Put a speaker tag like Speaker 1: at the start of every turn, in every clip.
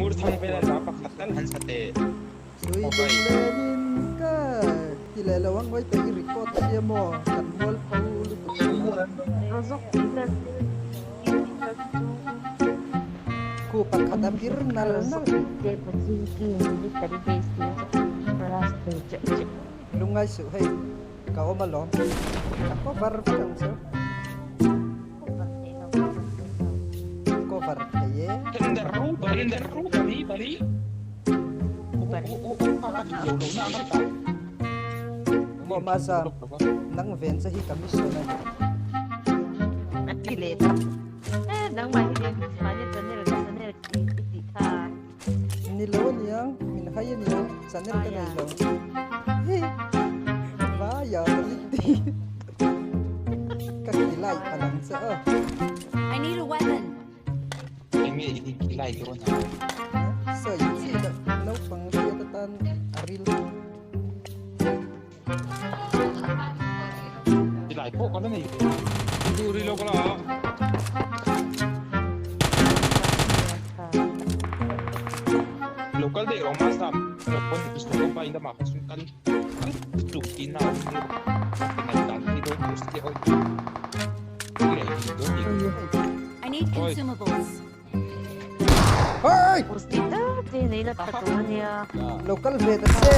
Speaker 1: Ngurthang vela hla pakhat tal han sa teh.
Speaker 2: Sui lunglenin ka ti leh lo ang ngawi teh i record sia maw kan mual pho lutuk thin a. Khu pakhat a pir nal nal. Lungngai suh hei ka awm alawm ka cover vek ang chu. Cover thei e. Maw Maza nang ven che hi ka mission a ni.
Speaker 3: A ti leh ta. Nangmah hi mahni channel channel i tih kha.
Speaker 2: Ni lo aniang, min hai aniang, channel ka nei lo. Hi, vai a ka ti. Ka khilai palang che aw.
Speaker 4: I need a weapon.
Speaker 1: Enge i khilai dawn a?
Speaker 2: Sawi chi loh, naupang hriat atan a ril.
Speaker 1: Khilai pawh ka la nei ve. Duri lo ka la. Local daih rawh master lo pawn lo pa in lamah kha chuan kal tluk tihna a awm lo ngaihdan hi dawn tur si a awih leh hi dawn ni.
Speaker 4: I need consumables.
Speaker 2: Hey! Lo kal ve ta che.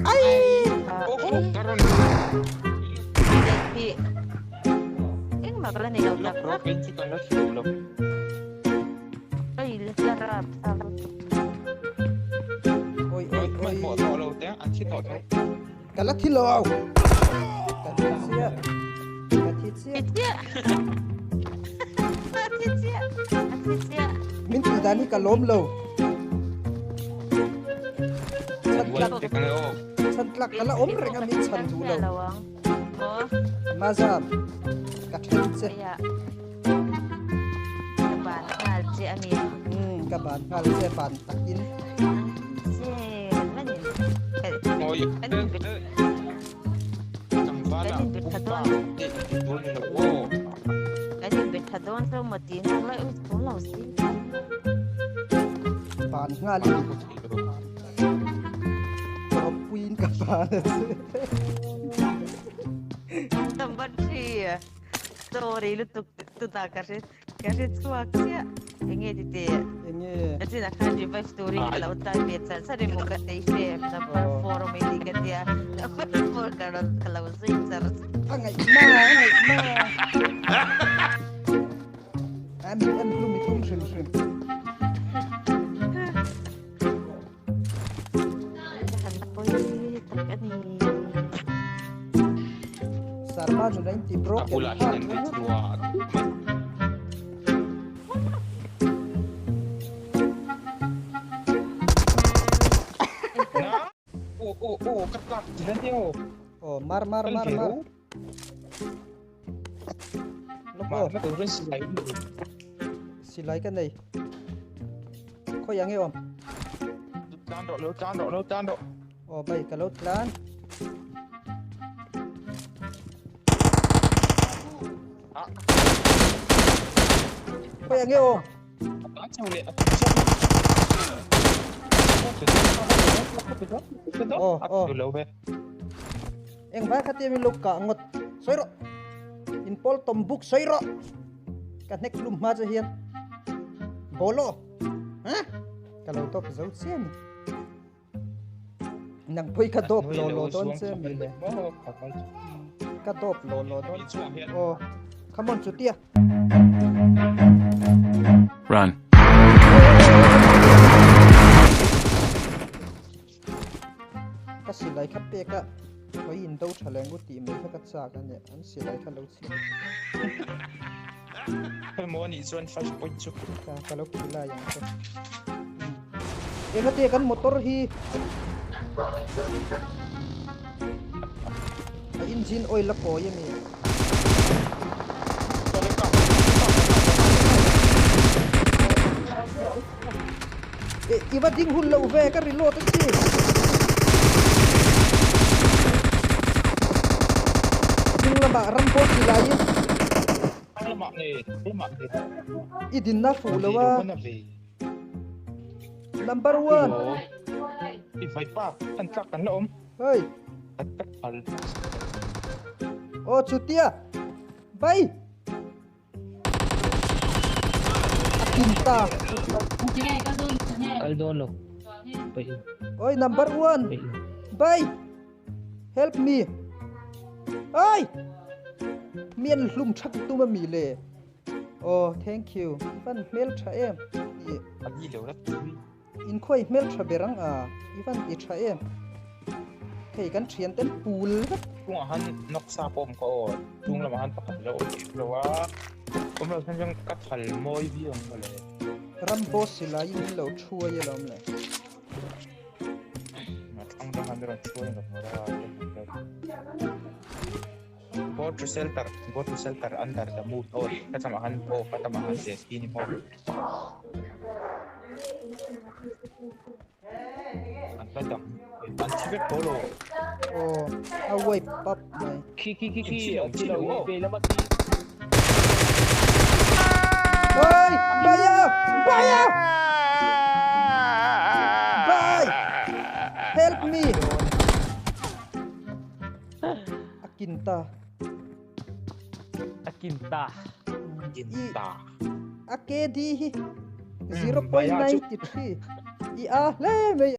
Speaker 2: Ai! Oi oi oi. Ka la thi lo. Ka thi chiah. Ka thi chiah. Min tih dan hi ka lawm lo. Chhan tlak chhan tlak ka la awm reng a min chhan duh lo. Mazam ka then che.
Speaker 3: Ka ban nghal che a mi.
Speaker 2: Ka ban nghal che ban takin. Ban nghal in Rawppuiin ka ban a che.
Speaker 3: Number 3. Sorry lutuk tunah ka hre ka hre chhuak chiah. Enge ti teh?
Speaker 2: Enge?
Speaker 3: Nachinah khan revive turin ka lo tan ve char char emaw ka tei hre number 4 awm ei tih ka tia. Number 4 ka rawn ka lo zui char char.
Speaker 2: A ngaihna a ngaihna. A min en hlum i tum hrim hrim. Sarma chu lain ti broken heart Oh, mar mar mar mar. Lok aw. Silai ka nei. Khawi ang e awm?
Speaker 1: Tlan rawh, lo tlan rawh, lo tlan rawh.
Speaker 2: Aw bai ka lo tlan. Khawi ang e awm?
Speaker 1: A tlan chho leh, a tlan chho.
Speaker 2: Aw, aw.
Speaker 1: Lo ve.
Speaker 2: Eng vai kha tia min lo kah ngawt. Sawi rawh. In pawl tawm buk sawi rawh. Ka hnek hlum hma che hian. Bolo. Ha? Ka lo dawp zo che ni. Nang pui ka dawp lo lo dawn che mi le. Ka dawp lo lo dawn. Oh, come on chutia.
Speaker 5: Run.
Speaker 2: Ka silai kha pek a hawi in do tha leng u tih mai kha ka chak a nia an silai kha lo chhiat
Speaker 1: Hemaw anih chuan first point chu
Speaker 2: ka ka lo khilai ang che Engati kan motor hi a engine oil a kawi ami I va ding hun loh ve ka reload a chi. Ding lamah ram pawh silai in.
Speaker 1: Lamah nge lamah nge.
Speaker 2: I dinna fuh lo a. Number one.
Speaker 1: I vai pa an tlak kan la awm.
Speaker 2: Hei. Aw chutia. Bai. A kin ta.
Speaker 5: Kal dawn lo.
Speaker 2: Oi number one. Bai. Help me. Oi. Mian hlum thak tum a mi le. Oh thank you. Ivan hmel tha em.
Speaker 1: Ani lo la tui.
Speaker 2: In khuai hmel tha ber ang a. Ivan ti tha em. Hei kan thian ten pul vek.
Speaker 1: Chungah han nawk sa pawh awm ka aw. Chung lamah han pakhat lo awm lo a. Awm lo chuan ka thal mawi viau ang mawle.
Speaker 2: Rambo silai in lo thuai alawm le.
Speaker 1: A thlang dang han rawn thuai ngawt ngawt a. Go to shelter, go to shelter under the moon. Aw, ka chamah han aw, ka tamah han che ti ni maw. An la dam, an thi vek tawh lo.
Speaker 2: Aw, a wipe up mai.
Speaker 5: Khi khi khi khi, an thi lo e, ve lama thi.
Speaker 2: Oi, Baya! Baya! Bye! Help me! A kinta.
Speaker 5: A kinta.
Speaker 1: Kinta.
Speaker 2: A KD hi 0.93. I a hle mai.